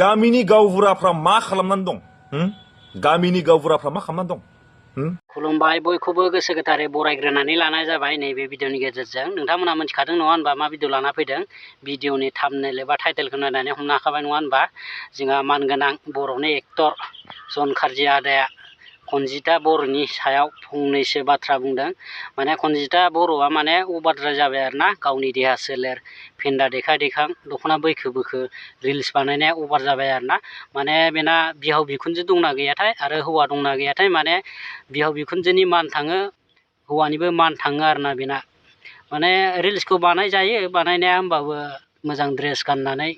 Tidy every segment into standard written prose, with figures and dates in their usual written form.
गामिनि गावबुराफ्रा मा खालामनानै दं गामिनि गावबुराफ्रा मा खालामनानै दं खुलुमबाय बयखौबो गोसो गोथारै बरायग्रोनानै लानाय जाबाय नैबे भिडिअनि गेजेरजों नोंथांमोना मिथिखादों नङा होनबा मा भिडिअ लाना फैदों भिडिअनि थाम्बनेल एबा टाइटेलखौ नायनानै हमनो हाखाबाय नङा होनबा जोंहा मानगोनां बर'नि एक्टर जन काrzy आदाया कनजिता बर'नि सायाव फंनैसो बाथ्रा बुंदों माने कनजिता बर'आ माने अभारद्राय जाबाय आरोना गावनि देहा सोलेर फेन्दा देखा देखां दख'ना बैखो बोखो रिल्स बानायनाया अभार जाबाय आरोना माने बेना बिहाव बिखुनजो दंना गैयाथाय आरो हौवा दंना गैयाथाय माने बिहाव बिखुनजोनि मान थाङो हौवानिबो मान थाङो आरोना बेना माने रिल्सखौ बानाय जायो बानायनाया होमबाबो मोजां ड्रेस गाननानै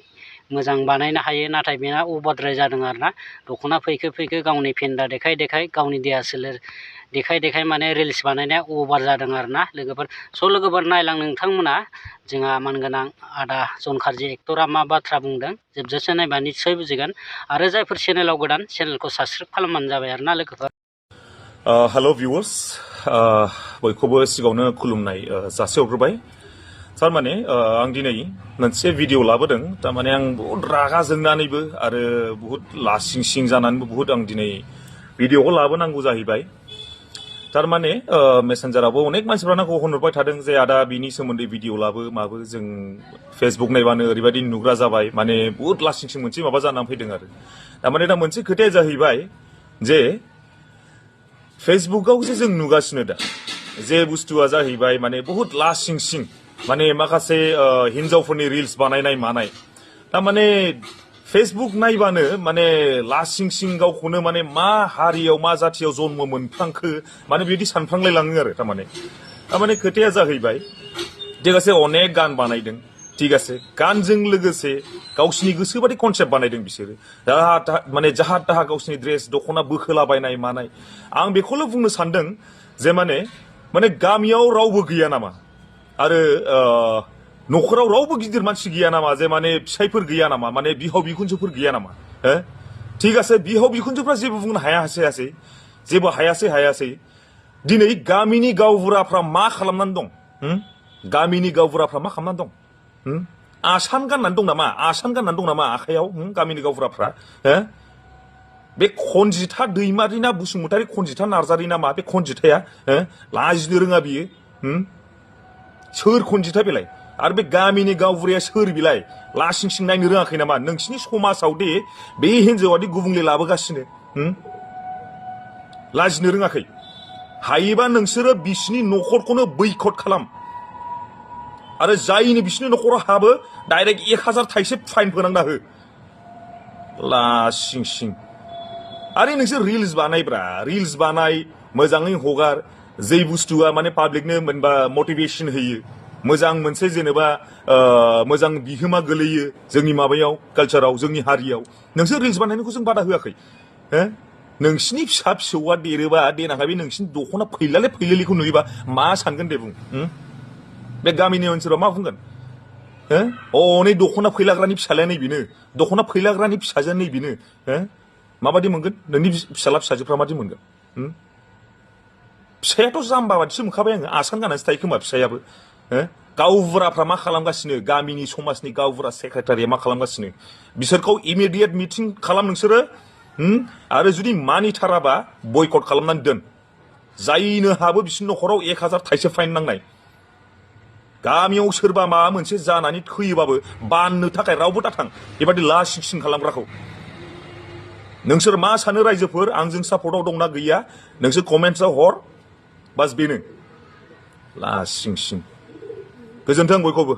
मोजां बानायनो हायो नाथाय बेना अभारद्राय जादों आरोना दख'ना फैखो फैखो गावनि फेन्दा देखाय देखाय गावनि देहा सोलेर देखाय देखाय माने रिल्स बानायनाया अभार जादों आरोना लोगोफोर लोगोफोर नायलां नोंथांमोना जोंहा मानगोनां आदा जन काrzy एक्टरा मा बाथ्रा बुंदों जोबजासे नायबा निस्सय बुजिगोन आरो जायफोर चेनेलाव गोदान चेनेलखौ साबस्क्राइब खालामबानो जाबाय आरोना लोगोफोर हेल' भिउअर्स बयखौबो सिगाङावनो खुलुमनाय जासिहरग्रोबाय थारमाने आं दिनै मोनसे भिडिअ लाबोदों थारमाने आं बहुद रागा जोंनानैबो आरो बहुद लासिं सिं जानानैबो बहुद आं दिनै भिडिअखौ लाबोनांगौ जाहैबाय थारमाने मेसेन्जारावबो अनेक मानसिफ्रानो होनहरबाय थादों जे आदा बिनि सोमोन्दै भिडिअ लाबो माबो जों फेसबुक नायबानो ओरैबायदि नुग्रा जाबाय माने बहुद लासिं सिं मोनसे माबा जानानै फैदों आरो थारमाने दा मोनसे खोथाया जाहैबाय जे फेसबुकाव जे जों नुगासिनो दा जे बुस्थुआ जाहैबाय माने बहुत लासिं सिं माने माखासे हिन्जावफोरनि रिल्स बानायनाय मानाय थारमाने फेसबुक नायबानो माने लासिं सिं गावखौनो माने मा हारियाव मा जाथियाव जन्म मोनफ्लांखो माने बिदि सानफ्लांलायलाङो आरो थारमाने खोथाया जाहैबाय ठीक আছে अनेक गान बानायदों ठीक আছে गानजों लोगोसे गावसिनि गोसोबादि कनसेप्ट बानायदों बिसोरो माने जाहा ताहा गावसिनि ड्रेस दख'ना बोखोलाबायनाय मानाय आं बेखौल' बुंनो सानदों जे माने गामियाव रावबो गैया नामा आरो न'खराव रावबो गिदिर मानसि गैया नामा जे माने फिसायफोर गैया नामा माने बिहाव बिखुनजोफोर गैया नामा हो ठीक আছে बिहाव बिखुनजोफ्रा जेबो बुंनो हायासै जेबो हायासै दिनै गामिनि गावबुराफ्रा मा खालामनानै दं गामिनि गावबुराफ्रा मा खालामनानै दं आसान गाननानै दं नामा आखायाव गामिनि गावबुराफ्रा हो बे कनजिता दैमारि ना बसुमतारी कनजिता नार्जारी ना मा बे कनजिताया लाजिनो रोङा बियो सोर कनजिता बेलाय आरो बे गामिनि गावबुराया सोर बिलाय लासिं सिं नायनो रोङाखै नामा नोंसिनि समाजाव दे बे हिनजावादि गुबुंले लाबोगासिनो लाजिनो रोङाखै हायोबा नोंसोरो बिसिनि न'खरखौनो बैकट खालाम आरो जायनि बिसिनि न'खराव हाबो डाइरेक्ट 1000 थाइसे फाइन फोनांना हो लासिं सिं आरो नोंसोर रिल्स बानाय मोजाङै हगार जै बुस्थुआ माने पाब्लिकनो मोनबा मटिभेशन होयो मोजां मोनसे जेनेबा मोजां बिहोमा गोलैयो जोंनि माबायाव कालचाराव जोंनि हारियाव नोंसोर रिल्स बानायनायखौ जों बादा होआखै नोंसिनि फिसा फिसौआ देरोबा देनांहा बे नोंसिनि दख'ना फैलालिखौ नुयोबा मा सानगोन दे बुं बे गामिनि ओनसोलाव मा बुंगोन नै दख'ना फैलाग्रानि फिसालाया नै बेनो दख'ना फैलाग्रानि फिसाजोआ नै बेनो माबादि मोनगोन नोंनि फिसाला फिसाजोफ्रा मादि मोनगोन फिसायाथ' जाम्बा बादिसो मोनखाबाय आङो आसान गाननानैसो थायो खोमा फिसायाबो गावबुराफ्रा मा खालामगासिनो गामिनि समाजनि गावबुरा सेक्रेटारिया मा खालामगासिनो बिसोरखौ इमिडियेट मिटिं खालाम नोंसोरो आरो जुदि मानिथाराबा बयकट खालामनानै दोन जायनो हाबो बिसिनि न'खराव 1000 थाइसे फाइन नांनाय गामियाव सोरबा माबा मोनसे जानानै थैयोबाबो बाननो थाखाय रावबो दाथां बेबादि लासिं सिं खालामग्राखौ नोंसोर मा सानो रायजोफोर आंजों सापर्टआव दंना गैया नोंसोर कमेन्ट्सआव हर बास बेनो लासिं सिं गोजोन्थों बयखौबो